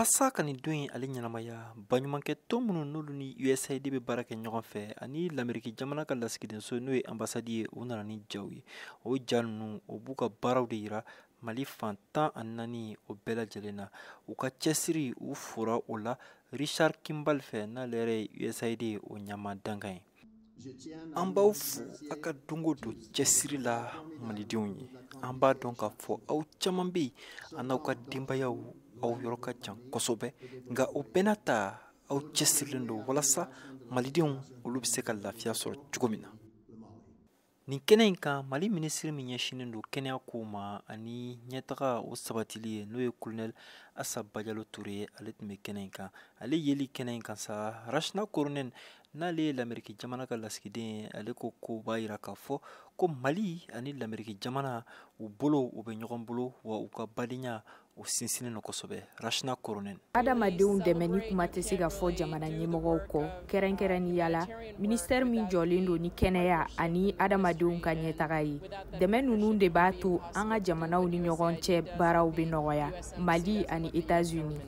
Walasa ka nin don in ale ɲɛnamaya, baɲumankɛtɔn minnu n'olu ni USAID bɛ baara kɛ ɲɔgɔn fɛ ani Lameriki jamana ka lasigidenso n'o ye ambassade ye, u nana ni jaw ye. O ja ninnu, o b'u ka baaraw de yira Mali fan 14 o bɛɛ lajɛlen na. U ka cɛsiri, u fora o la Richard Kimball fɛ, n'ale yɛrɛ ye USAID o ɲɛmaa dankan ye. An b'aw fo aw ka don o don cɛsiri la malidenw ye. An b'a dɔn k'a fɔ aw caman bɛ yen, an n'aw ka denbayaw, aw yɔrɔ ka jan kosɛbɛ, nka o bɛɛ n'a ta, aw cɛsirilen don walasa malidenw olu bɛ se ka lafiya sɔrɔ cogo min na. Nin kɛnɛ in kan, Mali minisiri min ɲɛsinnen don kɛnɛya kow ma ani ɲɛtaga o sabatili ye, n'o ye Colonel Asa Bajalo Ture ye, ale tun bɛ kɛnɛ in kan. Ale yeli kɛnɛ in kan sa, Rachna Korhonen, n'ale ye Lameriki jamana ka lasigiden ye, ale ko ko b'a yira k'a fɔ ko Mali ani Lameriki jamana, u bolo u bɛ ɲɔgɔn bolo, wa u ka badenya o sinsinnen don kosɛbɛ. Rachna Korhonen. Adamadenw dɛmɛni kuma tɛ se ka fɔ jamana ɲɛmɔgɔw kɔ, kɛrɛnkɛrɛnnenya la ministère min jɔlen don ni kɛnɛya ani adamadenw ka ɲɛtaga ye. Dɛmɛ ninnu de b'a to an ka jamanaw ni ɲɔgɔn cɛ baaraw bɛ nɔgɔya, Mali ani États-Unis.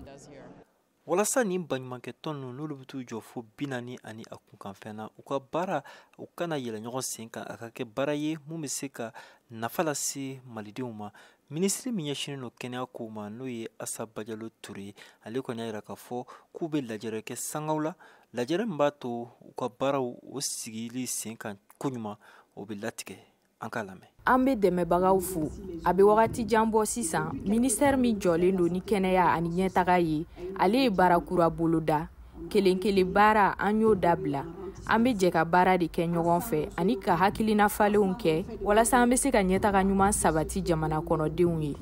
Walasa nin baɲumankɛtɔn ninnu, n'olu bɛ t'u jɔ fo 40 ani a kunkanfɛn na, u ka baara u kana yɛlɛ ɲɔgɔn sen kan, a ka kɛ baara ye mun bɛ se ka nafa lase malidenw ma, minisiri min ɲɛsinnen don kɛnɛya kow ma, n'o ye Asa Bajalo Ture, ale kɔni y'a yira k'a fɔ k'u bɛ lajɛrɛ kɛ sangaw la, lajɛrɛ min b'a to u ka baaraw o sigili sen kan koɲuman o bɛ latigɛ. An k'a lamɛn. An bɛ dɛmɛbagaw fo. A bɛ wagati jan bɔ sisan, ministère min jɔlen don ni kɛnɛya ani ɲɛtaga ye, ale ye baara kura boloda. Kelen kelen baara, an y'o dabila. An bɛ jɛ ka baara de kɛ ɲɔgɔn fɛ ani ka hakilina falenw kɛ walasa an bɛ se ka ɲɛtaga ɲuman sabati jamana kɔnɔdenw ye.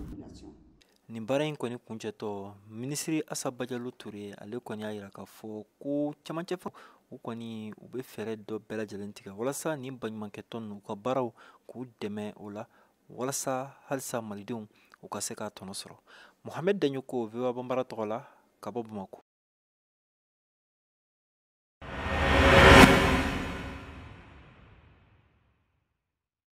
Nin baara in kɔni kuncɛtɔ, minisiri Asa Bajalo Ture, ale kɔni y'a yira k'a fɔ ko camancɛ fɛ u kɔni u bɛ fɛɛrɛ dɔ bɛɛ lajɛlen tigɛ walasa nin baɲumankɛtɔn ninnu, u ka baaraw k'u dɛmɛ o la, walasa halisa malidenw u ka se k'a tɔnɔ sɔrɔ. Mohamed Daɲoko, VOA Banbara tɔgɔ la, ka bɔ Bamakɔ.